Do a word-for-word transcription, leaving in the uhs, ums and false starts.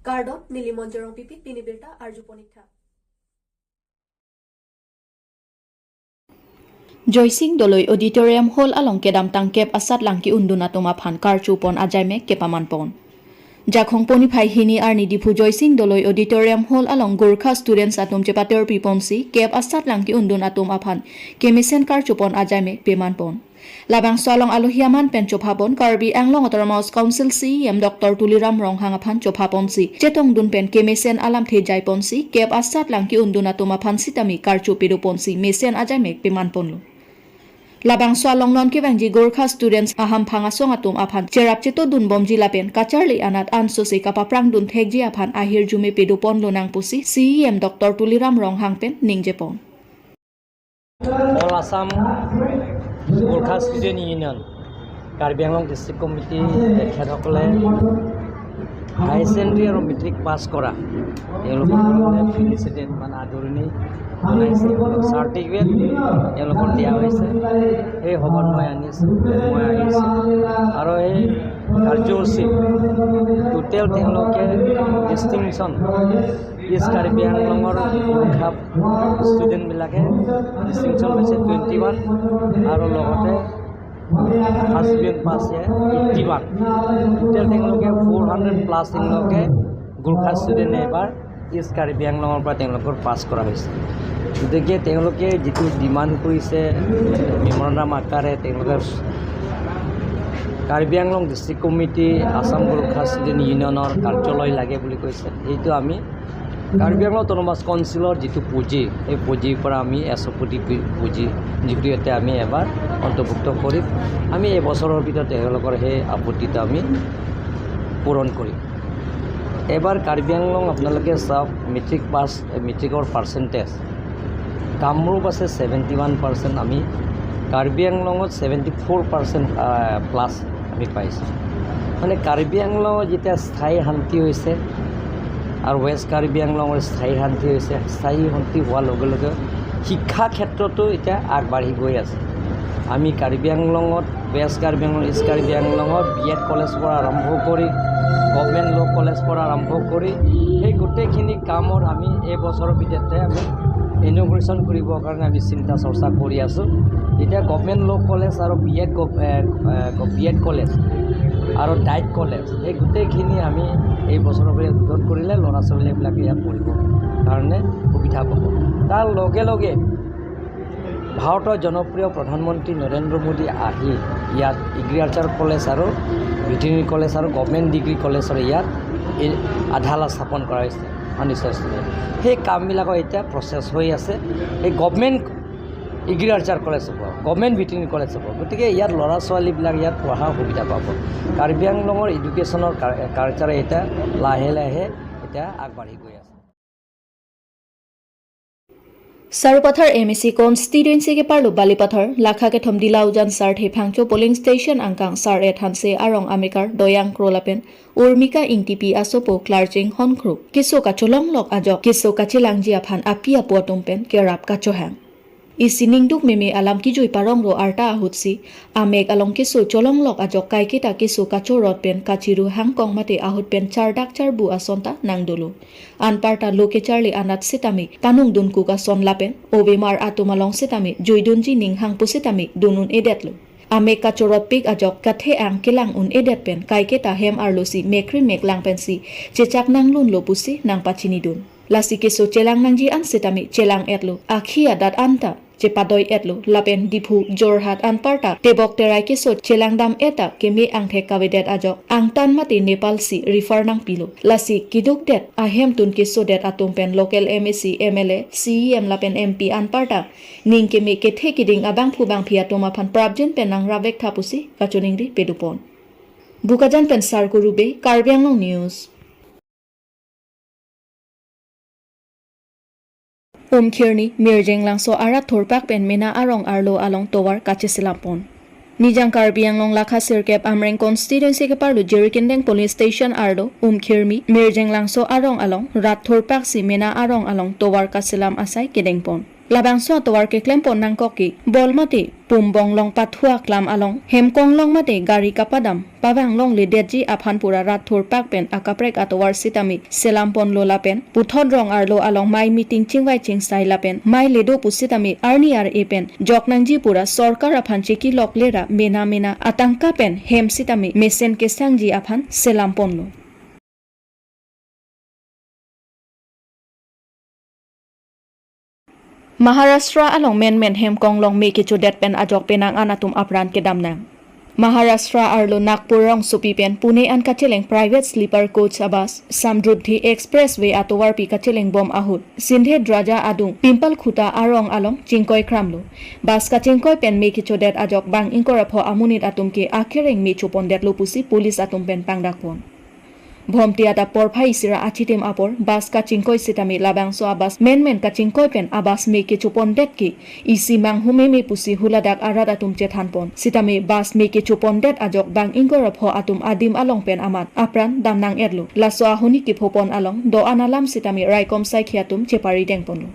Kardom, neli Monjorong Pipi, pini birta arjupon ik tha. Joysing Doloi Auditorium Hall along kedamtang kep asatlang ke-undun atum aphan karchupon ajaimek kepamanpon. Jakhong poni phai hini arni Diphu Joysing Doloi Auditorium Hall along Gorkha students atum chepaterpiponsi kep asatlang ke-undun atum aphan kemesen karchupon ajaimek pemanpon. Labangso along alohi aman pen chophapon Karbi Anglong Autonomous Council C E M Doctor Tuliram Ronghang aphan chophaponsi chetongdun pen kemesen alamthe jaiponsi kep asatlang ke-undun atum aphan sitame karcho pedoponsi mesen ajaimek pemanponlo. Labangso along non kevangji Gorkha students ahamphang asong atum aphan cherap chetodunbomji lapen kacharli anat ansose kapaprangdun thekji aphan ahirjume pedoponlonang pusi C E M Doctor Tuliram Ronghang pen ningjepon. All Assam Gorkha Student Union, Karbi Anglong District Committee তেখেতসকলে high secondary আৰু matric pass কৰা তেওঁলোকৰ কাৰণে ফেলিচিটেট মানে আদৰণি জনাইছে, চাৰ্টিফিকেট তেওঁলোকক দিয়া হৈছে। সেই সভাত মই আনিছোঁ, মই আহিছোঁ আৰু এই কাৰ্যসূচীত টোটেল তেওঁলোকে ডিষ্টিংশ্যন ইষ্ট কাৰ্বি আংলঙৰ গোৰ্খা ষ্টুডেণ্টবিলাকে ডিষ্টিংশ্যন পাইছে টুৱেণ্টি ওৱান আৰু লগতে ফাৰ্ষ্ট ডিভিজন পাইছে এইটি ওৱান। টোটেল তেওঁলোকে ফ'ৰ হাণ্ড্ৰেড প্লাছ তেওঁলোকে গোৰ্খা ষ্টুডেণ্টে এইবাৰ ইষ্ট কাৰ্বি আংলঙৰ পৰা তেওঁলোকৰ পাছ কৰা হৈছে। গতিকে তেওঁলোকে যিটো ডিমাণ্ড কৰিছে মেমৰেণ্ডাম আকাৰে তেওঁলোকে কাৰ্বি আংলং ডিষ্ট্ৰিক্ট কমিটি আছাম গোৰ্খা ষ্টুডেণ্ট ইউনিয়নৰ কাৰ্যালয় লাগে বুলি কৈছে। এইটো আমি কাৰ্বি আংলং অট'নমাছ কাউন্সিলৰ যিটো পুঁজি, এই পুঁজিৰ পৰা আমি এছ অ' পি টি পি পুঁজি যিটো ইয়াতে আমি এবাৰ অন্তৰ্ভুক্ত কৰিম। আমি এই বছৰৰ ভিতৰত তেওঁলোকৰ সেই আপত্তিটো আমি পূৰণ কৰিম। এবাৰ কাৰ্বি আংলং আপোনালোকে চাওক, মেট্ৰিক পাছ, মেট্ৰিকৰ পাৰ্চেণ্টেজ কামৰূপ আছে ছেভেণ্টি ওৱান পাৰ্চেণ্ট, আমি কাৰ্বি আংলঙত ছেভেণ্টি ফ'ৰ পাৰ্চেণ্ট প্লাছ আমি পাইছোঁ। মানে কাৰ্বি আংলঙত যেতিয়া স্থায়ী শান্তি হৈছে আৰু ৱেষ্ট কাৰ্বি আংলঙৰ স্থায়ী শান্তি হৈছে, স্থায়ী শান্তি হোৱাৰ লগে লগে শিক্ষা ক্ষেত্ৰতো এতিয়া আগবাঢ়ি গৈ আছে। আমি কাৰ্বি আংলঙত, ৱেষ্ট কাৰ্বি আংলং, ইষ্ট কাৰ্বি আংলঙত বি এড কলেজ পৰা আৰম্ভ কৰি গভৰ্ণমেণ্ট ল' কলেজ পৰা আৰম্ভ কৰি সেই গোটেইখিনি কামৰ আমি এই বছৰৰ ভিতৰতে আমি ইনঅগুৰেশ্যন কৰিবৰ কাৰণে আমি চিন্তা চৰ্চা কৰি আছোঁ। এতিয়া গভৰ্ণমেণ্ট ল' কলেজ আৰু বি এড ক-, এ, এ, ক-, বি এড কলেজ আৰু ডায়েট কলেজ, এই গোটেইখিনি আমি এই বছৰৰ ভিতৰত উদ্বোধন কৰিলে ল'ৰা ছোৱালীবিলাকে ইয়াত পঢ়িবৰ কাৰণে সুবিধা পাব। তাৰ লগে লগে ভাৰতৰ জনপ্ৰিয় প্ৰধানমন্ত্ৰী নৰেন্দ্ৰ মোদী আহি ইয়াত এগ্ৰিকালচাৰ কলেজ আৰু ভেটেৰিনেৰী কলেজ আৰু গভৰ্ণমেণ্ট ডিগ্ৰী কলেজৰ ইয়াত এই আধাৰশিলা স্থাপন কৰা হৈছে। Furniture studio'. সেই কামবিলাকৰ এতিয়া প্ৰচেছ হৈ আছে। এই গভৰ্ণমেণ্ট এগ্ৰিকালচাৰ কলেজ হ'ব, গভৰ্ণমেণ্ট ভেটেৰিনেৰী কলেজ হ'ব। গতিকে ইয়াত ল'ৰা ছোৱালীবিলাক ইয়াত পঢ়াৰ সুবিধা পাব। কাৰ্বি আংলঙৰ এডুকেশ্যনৰ কা-, কালচাৰ এতিয়া লাহে লাহে এতিয়া আগবাঢ়ি গৈ আছে। Sarupathar M A C constituency keparlo Balipathar, lakha kethom Dila Ujan Sarthe Phangcho polling station angkang Sar-et Hanse arong amekar Doyang Kro lapen Urmika Ingtipi asopo Klarching Honkro keso kacholonglok ajok keso kachelangji aphan api apo atum pen kerap kachohang. Isi ningduk meme alam kejui parongro arta ahutsi amek along keso cholonglok ajok kaiketa keso kachorot pen kachiru hangkong mate ahut pen chardak charbu ason ta nangdolo. Anparta lo kecharli anat sitame panung dunkuk ason lapen ove mar atum along sitame juidunji ning hangpu sitame dun un-edetlo. Amek kachorotpik ajok kathe-ang kelang un-edet pen kaiketa hem arlosi mekri meklang pensi chechak nanglunlo pusi nangpachinidun. Lasi keso chelang nangji an sitame chelang-etlo, akhi adat anta chepadoi-etlo lapen Diphu, Jorhat anparta tebok terai keso chelangdam-et ta keme angthek kavedet ajok angtan mate Nepal si refer nangpilo. Lasi kedukdet ahemtun kesodet atum pen local M A C, M L A, C E M lapen M P anparta ning keme kethe keding abangphu bangphi atum aphan prapjin pen nangrapvek tha pusi kachoningri pedupon. Bokajan pen Sarkuru Bey, Karbi Anglong News. Umkhirni, Mirjeng Langso arat thurpak pen mena arong arlo along tovar kacheselampon. Nijang Karbi Anglong lakha sirkep Amreng constituency keparlo Jirikindeng police station arlo Umkhirni, Mirjeng Langso arong along rat thurpaksi mena arong along tovar kaselam asai kedengpon. Labangso atovar keklem pon nangkok ke Bolmati Pumbong Longpathu aklam along hem konglong mate gari kapadam pavang longledetji aphan pura rat thurpak pen akaprek atovar sitame selam ponlo lapen puthot rong arlo along mei meeting chingvai chingsai lapen mei ledo pusitame arni ar-e pen jok nangji pura sorkar aphan chiki lok lera mena mena atangka pen hem sitame mesen kesangji aphan selam ponlo. Maharashtra along menmen hem konglong me kechodet pen ajok penang an atum apran kedam nang. Maharashtra arlo Nagpur rongsopi pen Pune an kacheleng private sleeper coach abus Samruddhi Expressway atovarpi kacheleng bom ahut Sindhe Draja adung Pimpal Khuta arong along chingkoi kramlo. Bus kachingkoi pen me kechodet ajok bang ingkoi ra pho amonit atum ke akereng me chopondetlo pusi police atum pen pangdak pon. Bhomti adap porphai isi ra achitim apor bus kachingkoi sitame labangso abus menmen kachingkoi pen abus me kechopondet ke isi manghu meme pusi huladak arat atum chethan pon. Sitame bus me kechopondet ajok bang ingkoi ra pho atum adim along pen amat apran dam nang-etlo. Laso ahoni kepho pon along do-an alam sitame raikom saikhi atum chepari deng ponlo.